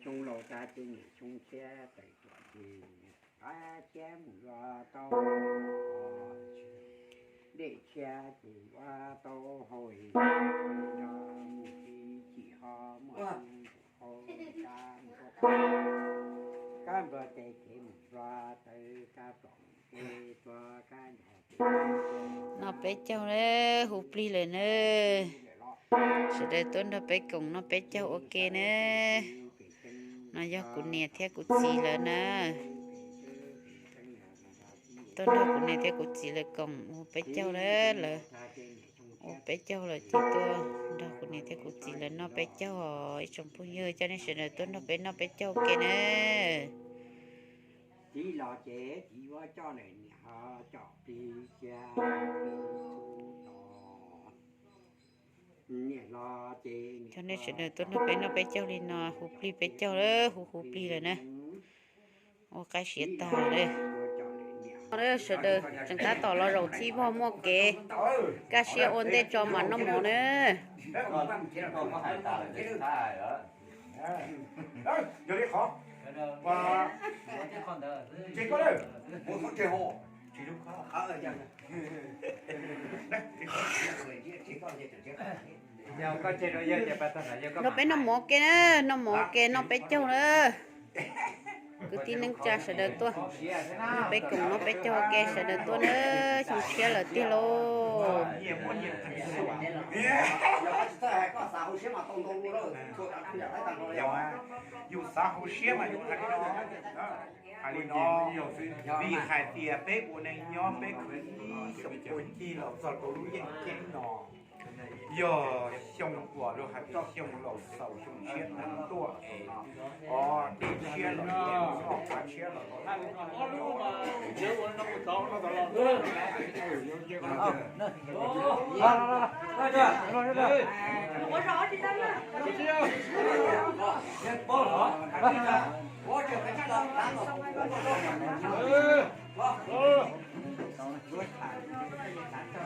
Xyoo laus tas ces niam xyoo tshiab tawm tuam ces qab tshiab mus yuav tau, dej tshiab ces yuav tau hau es nrog mus tsis chim ho muaj hau kab npua tes kev mus yuav tawv kab pom kev tua kab nrog. Noj peb caug na, hu plig lawm na. Sawv daws tuaj nrog peb koom noj peb caug ua ke na. No yog kuv niam thiab kuv txiv lawv na. Tuaj nrog kuv niam thiab kuv txiv lawv koom ua peb caug na, lawv ua peb caug lawm ces tuaj nrog kuv niam thiab kuv txiv lawv noj peb caug os ib tsoom phooj ywg, coj nej sawv daws tuaj nrog peb noj peb caug ua ke na. Txiv los ces txiv yuav coj lawm, niam ho coj plig cia plig txhub los. Niam los ces coj nej sawv daws tuaj nrog peb noj peb caug li no, hu plig peb caug lawm, hu hu plig lawm na. Ua qaib siav tag lawm. Sawv daws tseem tab tom los zaum txhij vog muaj kev kaj siab ua ntej tso mas noj mov na. Nrog peb noj mov ua ke na, noj mov ua ke noj peb caug na. Kwv tij neej tsa sawv daws tuaj, noj peb koom noj peb caug ua ke sawv daws tuaj na, xyoo tshiab lawm tiag lauj. Yus xav hauv siab mas yus hais li no, hais li no, vim hais tias peb ua neej nyob peb khwv ib xyoos puag ncig los txog rau lub yeej ceeb no, yog xyoo uas luag hais tias xyoo laus xaus xyoo tshiab tuaj es o dej tshiab los, qab tshiab los.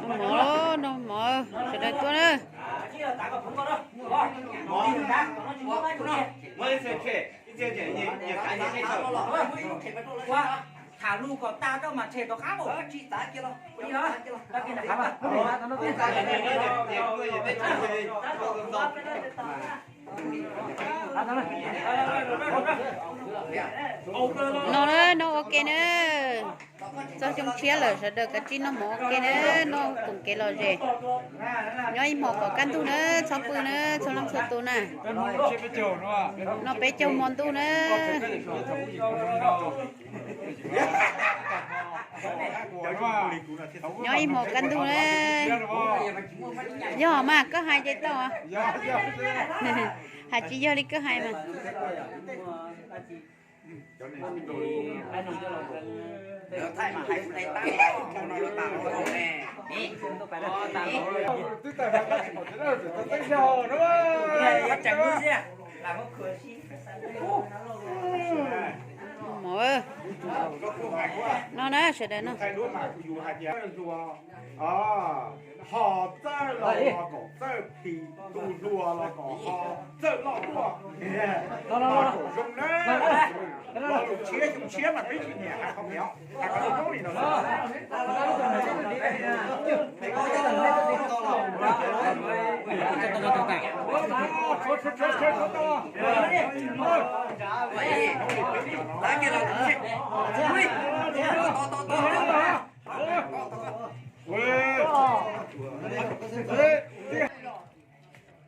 Noj mov, noj mov, sawv daws tuaj na. Tham lus kom tas rau mas tshem rov qab los. No na, noj ua ke na. Txog xyoo tshiab lawm sawv daws kav tsij noj mov ua ke na, noj koom kev lom zem. Nyob ib hmos kom kaj ntug na, txhob pw na, txhua leej txhua tus na. Noj peb caug hmo ntuj na. Nyob ib hmos kaj ntug na. Yog mas koj hais ces tau. Hais tsis yog li koj hais mas. Mov no na, sawv daws no. Ho txawj los los kom txawj phim, tus hluas los kom ho txawj loj tuaj. Ho kom zoo na. Lo lus tshiab xyoo tshiab mas peb tsis nyiam hais qhov pem, hais qhov zoo li no.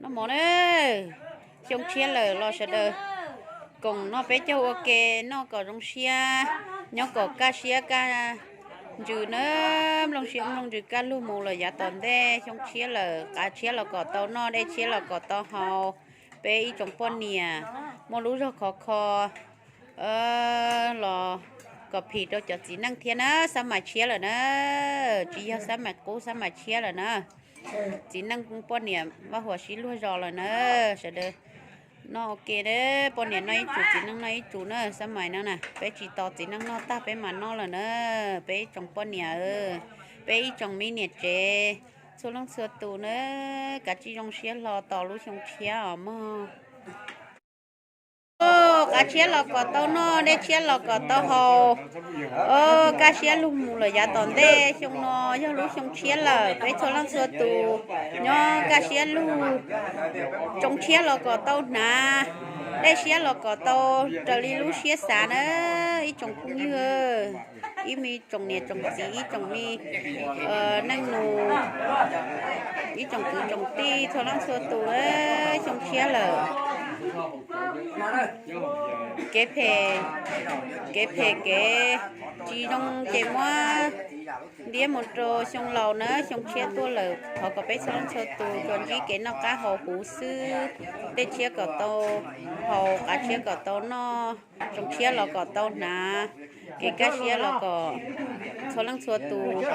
Noj mov na, xyoo tshiab lawm los sawv daws koom noj peb caug ua ke, noj kom zoo siab, nyob kom kaj siab kaj ntsws na, nplooj siab nplooj ntsws kaj lug mus lawm yav tom ntej. Xyoo tshiab lawm, qav tshiab los kom tau noj, dej tshiab los kom tau haus. Peb ib tsoom poj niam muaj lub zog khov kho los kom phim rau cov txiv neej thiab na. Xab mais tshiab lawm na, tsis yog xab mais qub, xab mais tshiab lawm na. Txiv neej poj niam vaj huam sib luag zos lawm na. Sawv daws noj ua ke, poj niam noj ib tsum, txiv neej noj ib tsum na. Xab mais no na peb tsis tos txiv neej noj tag peb mam noj lawm na. Peb ib tsoom poj niam, peb ib tsoom me niam tsev, txhua leej txhua tus na, kav tsij zoo siab hlo tos lub xyoo tshiab os mog. Tshiab los kom tau noj, dej tshiab los kom tau haus. Kaj siab lug mus lawm yav tom ntej. Xyoo no yog lub xyoo tshiab lawm, peb txhua leej txhua tus nyob kaj siab lug, tsoo tshiab los kom tau hnav, dej siab los kom tau raws li lub siab xav na ib tsoom phooj ywg, ib me tsoom niam tsoom txiv, ib tsoom me neej nus, ib tsoom kwv tsoom tij txhua leej txhua tus, xyoo tshiab lawm. Kev phem, kev phem kev tsis zoo ces muab ntiab mus rau xyoo laus na, xyoo tshiab tuaj lawm. Thov kom peb txhua leej txhua tus tsuas ntsib kev noj qab haus huv xwb, dej tshiab kom tau haus, qav tshiab kom tau noj, tsoo tshiab los kom tau hnav, kev kaj siab los kom txhua leej txhua tus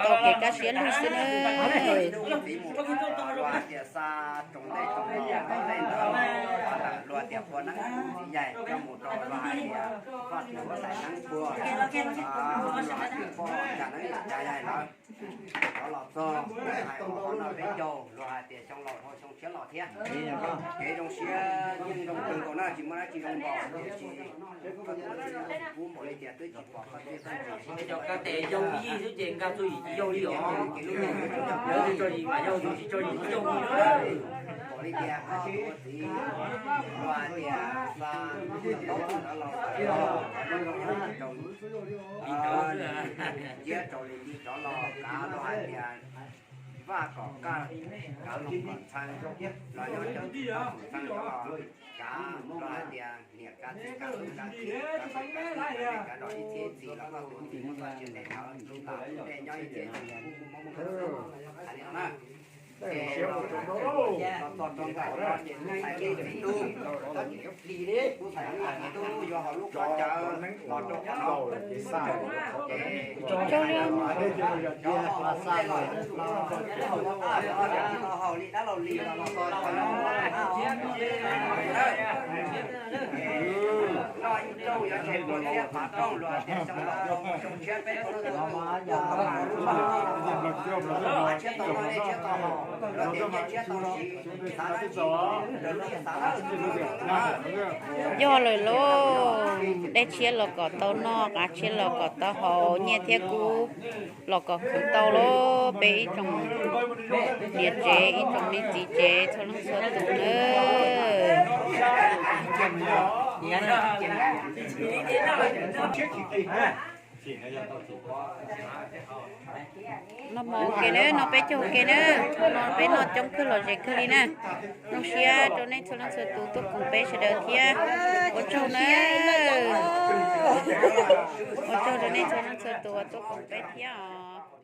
tau kev kaj siab lug xwb na. Rov los txog hais qhov no peb caug luag hais tias xyoo laus dhau xyoo tshiab los thiab. Kev zoo siab yeej zoo kawg nkaus na, tsis muaj dab tsi zoo nkaus, tiam sis koj tus txiv kuv npaum li tias twb tsis pom koj txiv koj ntsig. Cov kab tes yau ib yig xwb ces nkag txog yim tsis yau li os. Yog tsis tso yim mas yau, yog tsis tso yim tsis yau li. Npaum li tias koj tus txiv luag hais tias xa tau tus ntawd los, nciab rau li li rov los kav luag hais tias vaj kom kaj, kav loos kom ntxhee, los nyob cov txheej cov los kav luag hais tias niam kav txiv kav tub kav kiv kav dog ib txhiab ib txhis los koj tus txiv muab txoj sia ntes ntawd lam tej nyob ib txhiab ib txhis kuj kuj mob mob xwb. Hais li no na. Ces los txog rau ntawm no ces tus ntxhais txiv tub, koj tsis yuav plig li, tus ntxhais txiv tub yuav haus lub koj cawv los rau qhov no. Ces cov haus lub koj cawv los, haus li dab laug li los los txog qhov no. Noj ib rooj yuav tsum tua txhiab pav rooj los tias xyoo laus xyoo tshiab peb tau lub tus tua haus lub koj, qav tshiab tau noj dej tshiab tau haus, los tias nyiaj tshiab tau siv, xav dab tsi raws li xav na. Yog lawm lauj, dej tshiab los kom tau noj, qav tshiab los kom tau haus, nyiaj thiab kub los kom khwv tau lauj, peb ib tsoom niam tsev ib tsoom me txiv tsev txhua leej txhua tus nawb. Noj mov ua ke na, no peb caug ua ke na, no peb noj coob kawg lom zem kawg li na. Zoo siab rau nej txhua leej txhua tus tuaj koom peb sawv daws thiab. Ua tsaug na. Ua tsaug rau nej txhua leej txhua tus uas tuaj koom peb thiab os.